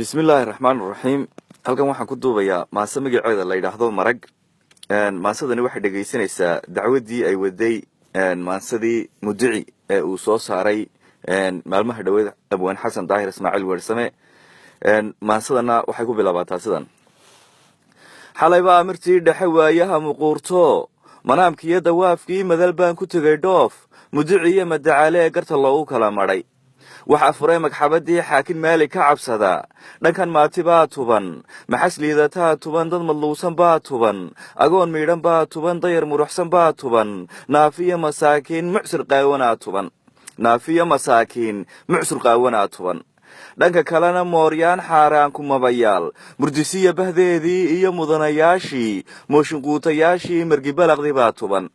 Bismillaahi raxmaan raxiim. Halkan waxaan ku duubayaa maase magaceeda la yidhaahdo Marag. Maansadani waxay dhegaysanaysaa dacwaddii ay waday maansadii Mudici ee uu soo saaray maalmaha dhaweed Abwaan Xasan Daahir Ismaaciil Weersame. Maansadana waxay ku bilaabataa sidan: Xalay baa amirtii dhexe waayaha muquurto, manaamkiiyo dawaafkii madal baan ku tegay dhoof, Mudici iyo madacaale ee garta loogu kala madhay. Waxaa furay magxabadii xaakin maali ka cabsadaa. Dhankan maati baa tuban, maxas liidataa tuban, dad madluusan baa tuban, agoon miidhan baa tuban, dayar muruxsan baa tuban, naafiyo masaakiin mucsur qaawanaa tuban, naafiyo masaakiin mucsur qaawanaa tuban. Dhanka kalena mooryaan xaaraan kumabayaal, murdisiya bahdeedii iyo mudanayaashii, mooshinquutayaashii margibalaqdii baa tuban.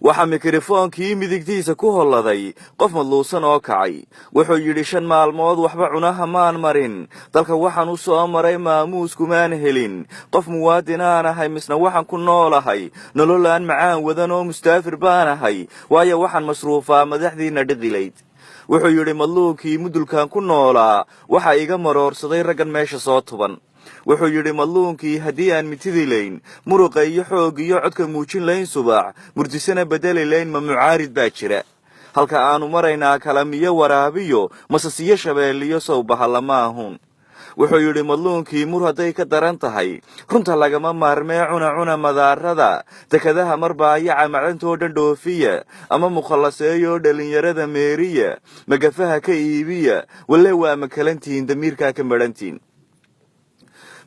Waxaa mikrofoonkii midigtiisa ku holladay qof madluusan oo kacay. Wuxuu yidhi: 5 maalmood waxba cunaha maan marin, dalka waxaan u soo maray maamuus kumaan helin. Qof muwaadinaan ahay, misna waxaan ku noolahay nololaan macaan wadan oo mustaafir baan ahay, waayo waxaan masruufaa madaxdiinna dhiqilayd. Wuxuu yidhi madluunkii: mudulkan ku noolaa waxaa iga maroorsaday raggan meesha soo tuban. Wuxuu yidhi madluunkii: haddii aan mitidi layn, muruqa iyo xoog iyo codka muujin layn, subax murdisana bedeli layn, ma mucaarid baa jira? Halka aanu maraynaa kalamiyo waraabiyo masasiyo shabeeliyo sow bahalamaahun. Wuxuu yidhi madluunkii: mur hadday ka daran tahay, runta lagama maarmee, cuna cuna madaarada dekadaha, marbaayaca macdantoo dhan dhoofiya, ama mukhallaseeyoo dhalinyarada meeriya, magafaha ka iibiya. Walle waa makalantihiin, damiirkaa ka madhantiin.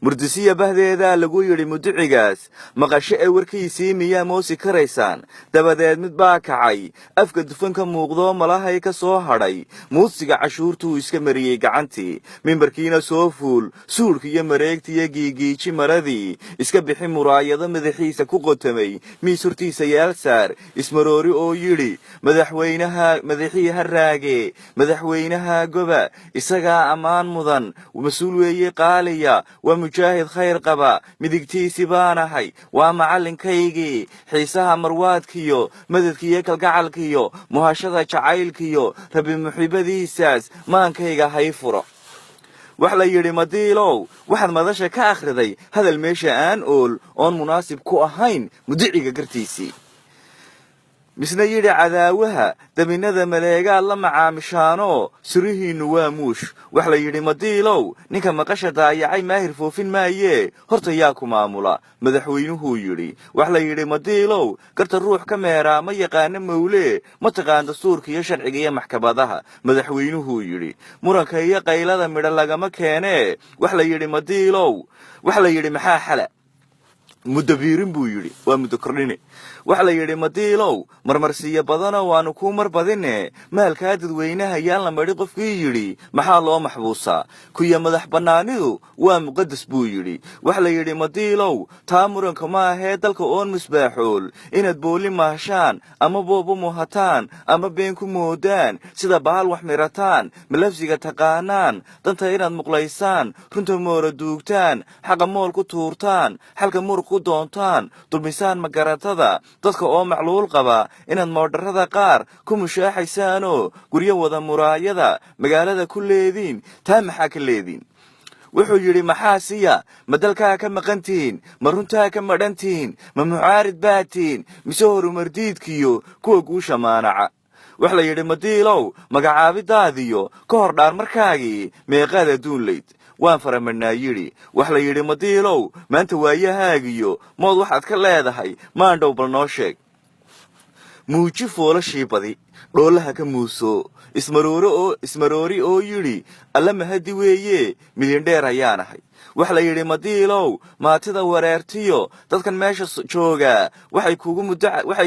Murdisiya bahdeedaa lagu yidhi mudicigaas maqasho ee warkiisii miyaa moosi karaysaan? Dabadeed mid baa kacay, afka dufan ka muuqdoo malahay ka soo hadhay muusiga cashuurtuu iska mariyey gacantii. Mimbarkiina soo fuul, suudhka iyo mareegtiiyo giigiiji maradii iska bixi, muraayado madaxiisa ku qotamay miis hortiisa yaal saar, ismaroori oo yidhi: madaxweynaha madaxii ha raage, madaxweynaha goba, isagaa ammaan mudan, mas-uul weeye qaaliya, waa mujaahid khayr qaba, midigtiisi baanahay, waa macallinkaygii, xiisaha marwaadkiyo madadkiiyo kalgacalkiyo muhashada jacaylkiyo rabi muxibadiisaas maankayga hay furo. Wax la yidhi: madiilow, waxaad madasha ka akhriday hadal meesha aan ool oon munaasib ku ahayn mudiciga gartiisii. Misna yidhi: cadaawaha dabinada maleegaad la macaamishaanoo sirihiinnu waa muush. Wax la yidhi: madiilow, ninka maqasha daayacay maahir foofin maayee, horta yaa ku maamula? Madaxweynuhuu yidhi. Wax la yidhi: madiilow, garta ruux ka meeraa ma yaqaano mawlee, ma taqaan dastuurka iyo sharciga iyo maxkamadaha? Madaxweynuhuu yidhi. Muranka iyo qaylada midho lagama keenee. Wax la yidhi: madiilow, wax la yidhi, maxaa xala? Muddo biirin buu yidhi, waa muddo kordhine. Waxa la yidhi: madiilow, marmarsiiyo badano waanu kuu mar badine, maalkaa dadweynaha yaan la madhi qofkii yidhi maxaa loo maxbuusaa? Kuya madax bannaanidu waa muqadas buu yidhi. Waxa la yidhi: madiilow, taa muranka ma ahee, dalka oon musbaaxool inaad booli maashaan ama boobu muhataan ama been ku moodaan, sida bahal wax mirataan, malafsiga taqaanaan, danta inaad muqlaysaan, runta moora duugtaan, xaqa mool ku tuurtaan, xalka muruq ku doontaan, dulmisaan magaratada dadka oo macluul qaba, inaad moodharrada qaar ku mushaaxaysaanoo guryo wada muraayada magaalada ku leediin, taa maxaa ka leediin? Wuxuu yidhi: maxaa siya? Ma dalkaa ka maqantihiin? Ma runtaa ka madhantihiin? Ma mucaarid baa tihiin mise horumardiidkiyo kuwa guusha maanaca? Wax la yidhi: madiilow, magacaabidaadiyo ka hor dhaarmarkaagii meeqaad adduun layd? Waan faramadhnaa yidhi. Wax la yidhi: madiilow, maanta waayahaagiyo mood waxaad ka leedahay maandhow, bal noo sheeg. Muuji foolashii badi, dhoolaha ka muuso, ismarooro oo ismaroori oo yidhi: alla mahadi weeye, midindheer ayaanahay. Wax la yidhi: madiilow, maatida wareertiyo dadkan meesha joogaa waxay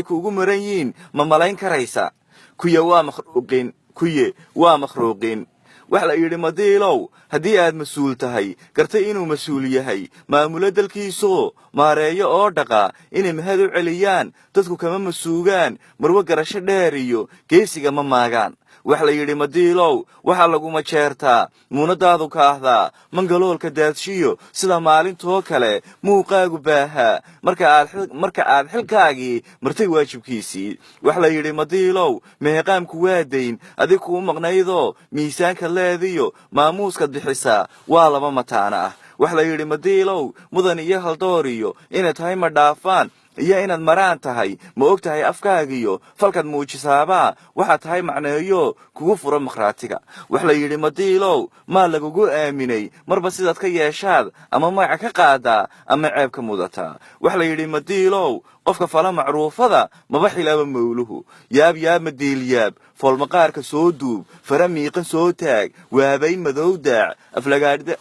kuugu maran yihiin ma malayn karaysa? Kuye waa makhluuqin, kuye waa makhluuqin. Wax la yidhi: madiilow, haddii aad mas-uul tahay, gartay inuu mas-uul yahay, maamulo dalkiisoo maareeyo oo dhaqa, inay mahad u celiyaan dadku kama masuugaan, marwo garasho dheer iyo geesiga ma maagaan. Wax la yidhi madiilow, waxaa laguma jeertaa muunadaadu kaahdaa mangaloolka daadshiyo sida maalintoo kale muuqaagu baahaa marka aad xilkaagii martay waajibkiisii. Wax la yidhi madiilow, meeqaamku waa dayn adig kuu maqnaydoo miisaanka leediyo maamuuskaad bixisaa waa laba mataana ah. Wax la yidhi madiilow, mudan iyo haldoor iyo inay tahay ma dhaafaan iyo inaad maraan tahay ma og tahay afkaagiyo falkaad muujisaabaa waxaad tahay macneeyo kugu furo makhraatiga. Wax la yidhi madiilow, maa lagugu aaminay marba sidaad ka yeeshaad ama magaca ka qaadaa ama ceeb ka mudataa. Wax la yidhi madiilow, qofka fala macruufada maba xilaaba mawluhu. Yaab yaab madiilyaab, foolmaqaarka soo duub, fara miiqan soo taag, waabay madow daac,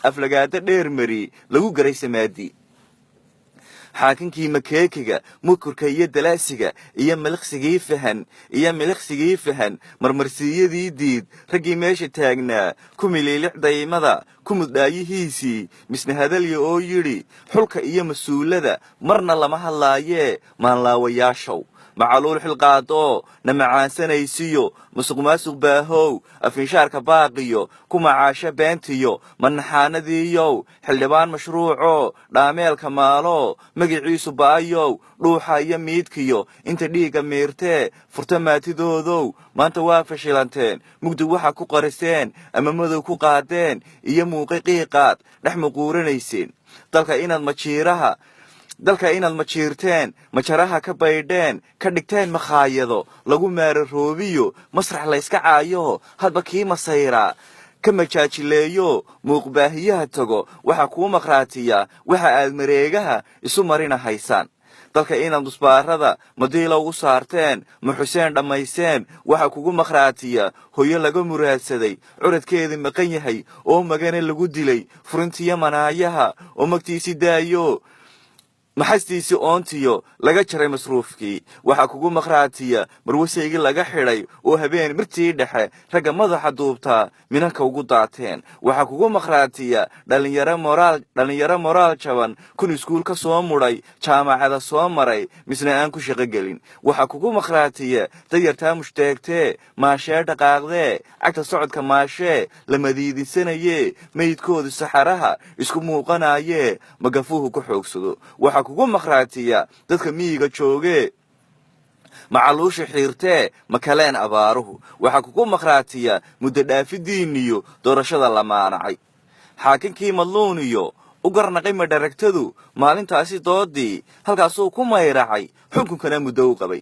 aflagaada dheer mari lagu garay samaadi. Xaakinkii makeekiga mukurka iyo dalaasiga iyo miliqsigii fahan iyo miliqsigii fahan, marmarsiiyadii diid raggii meesha taagnaa ku miliilic daymada ku muddhaayihiisii, misna hadalya oo yidhi xulka iyo mas-uulada marna lama hadlaayee maanlaawayaashow, macaluul xilqaadoo na macaansanaysiyo musuqmaasuq baahow, afinshaarka baaqiyo ku macaasho beentiyo manaxaanadiiyow, xildhibaan mashruuco dhaameelka maalo magiciisu ba'ayow, dhuuxa iyo miidkiyo inta dhiigga miirtee furta maatidoodow, maanta waa fashilanteen mugdi waxa ku qariseen ama madow ku qaadeen iyo muuqi qiiqaad dhex muquuranayseen. Dalka inaad majiirteen, majaraha ka baydheen, ka dhigteen makhaayado lagu maararoobiyo masrax layska caayo, hadba kii masayraa ka majaajileeyo muuqbaahiyaha tago, waxa kuu maqhraatiya waxa aad mareegaha isu marinahaysaan. Dalka inaad musbaarada madiilow u saarteen, ma xuseen dhammayseen, waxa kugu makhraatiya hoyo laga muraadsaday curadkeedii maqan yahay oo magane lagu dilay furintiyo manaayaha oo magtiisi daayo maxastiisii oontiyo laga jaray masruufkii. Waxaa kugu makhraatiya marwasaygii laga xidhay oo habeen mirtii dhexe ragga madaxa duubtaa minanka ugu daateen. Waxaa kugu makhraatiya dhallinyaro moraal jaban kun iskuul ka soo mudhay, jaamacada soo maray, misna aan ku shaqo gelin. Waxaa kugu makhraatiya dayartaa mushtaegtee maashee dhaqaaqdee cagta socodka maashee lamadiidinsanayee meydkoodu saxaraha isku muuqanaayee magafuhu ku xoogsado. Waxaa kugu makhraatiya dadka miyiga joogee macaluusha xiirtee makaleen abaaruhu. Waxaa kugu makhraatiya muddo dhaafidiinniyo doorashada la maanacay. Xaakinkii madluun iyo u garnaqay madharagtadu maalintaasi doodii halkaasuu ku mayracay, xukunkana muddo u qabay.